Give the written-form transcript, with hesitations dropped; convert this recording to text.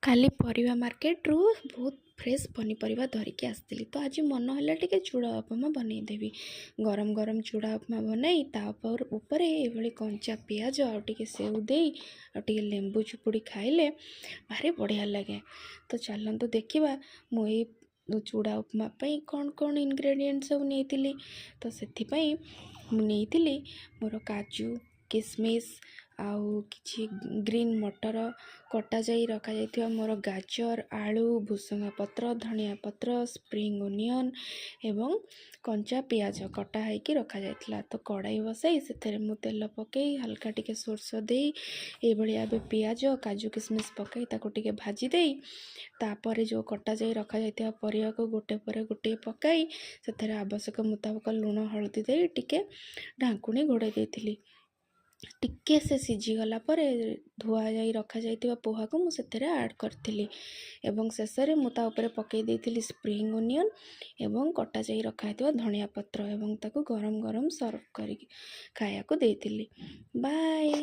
କାଲି ପରିବା ମାର୍କେଟରୁ ବହୁତ ଫ୍ରେଶ୍ ପନିପରିବା ଧରିକି ଆସିଥିଲି। ତ ଆଜି ମନ ହେଲା ଟିକେ ଚୁଡ଼ା ଉପମା ବନେଇଦେବି। ଗରମ ଗରମ ଚୁଡ଼ା ଉପମା ବନାଇ ତା ଉପରେ ଏଇଭଳି କଞ୍ଚା ପିଆଜ ଆଉ ଟିକେ ସେଉ ଦେଇ ଆଉ ଟିକେ ଲେମ୍ବୁ ଚିପୁଡ଼ି ଖାଇଲେ ଭାରି ବଢ଼ିଆ ଲାଗେ। ତ ଚାଲନ୍ତୁ ଦେଖିବା, ମୁଁ ଏଇ ଚୁଡ଼ା ଉପମା ପାଇଁ କ'ଣ କ'ଣ ଇନଗ୍ରେଡ଼ିଏଣ୍ଟ ସବୁ ନେଇଥିଲି। ତ ସେଥିପାଇଁ ମୁଁ ନେଇଥିଲି ମୋର କାଜୁ, କିସମିସ୍ ଆଉ କିଛି ଗ୍ରୀନ୍ ମଟର, କଟାଯାଇ ରଖାଯାଇଥିବା ମୋର ଗାଜର, ଆଳୁ, ଭୃସଙ୍ଗା ପତ୍ର, ଧନିଆ ପତ୍ର, ସ୍ପ୍ରିଙ୍ଗ ଓନିଅନ୍ ଏବଂ କଞ୍ଚା ପିଆଜ କଟା ହେଇକି ରଖାଯାଇଥିଲା। ତ କଡ଼ାଇ ବସାଇ ସେଥିରେ ମୁଁ ତେଲ ପକାଇ, ହାଲକା ଟିକେ ସୋରିଷ ଦେଇ, ଏଇଭଳି ଭାବେ ପିଆଜ, କାଜୁ, କିସମିସ୍ ପକାଇ ତାକୁ ଟିକେ ଭାଜି ଦେଇ, ତାପରେ ଯେଉଁ କଟାଯାଇ ରଖାଯାଇଥିବା ପରିବାକୁ ଗୋଟେ ପରେ ଗୋଟିଏ ପକାଇ, ସେଥିରେ ଆବଶ୍ୟକ ମୁତାବକ ଲୁଣ, ହଳଦୀ ଦେଇ ଟିକେ ଢାଙ୍କୁଣୀ ଘୋଡ଼ାଇ ଦେଇଥିଲି। ଟିକେ ସେ ସିଝିଗଲା ପରେ ଧୁଆ ଯାଇ ରଖାଯାଇଥିବା ପୋହାକୁ ମୁଁ ସେଥିରେ ଆଡ଼୍ କରିଥିଲି ଏବଂ ଶେଷରେ ମୁଁ ତା ଉପରେ ପକାଇ ଦେଇଥିଲି ସ୍ପ୍ରିଙ୍ଗ ଓନିଅନ୍ ଏବଂ କଟାଯାଇ ରଖାଯାଇଥିବା ଧନିଆ ପତ୍ର ଏବଂ ତାକୁ ଗରମ ଗରମ ସର୍ଭ କରିକି ଖାଇବାକୁ ଦେଇଥିଲି। ବାଏ।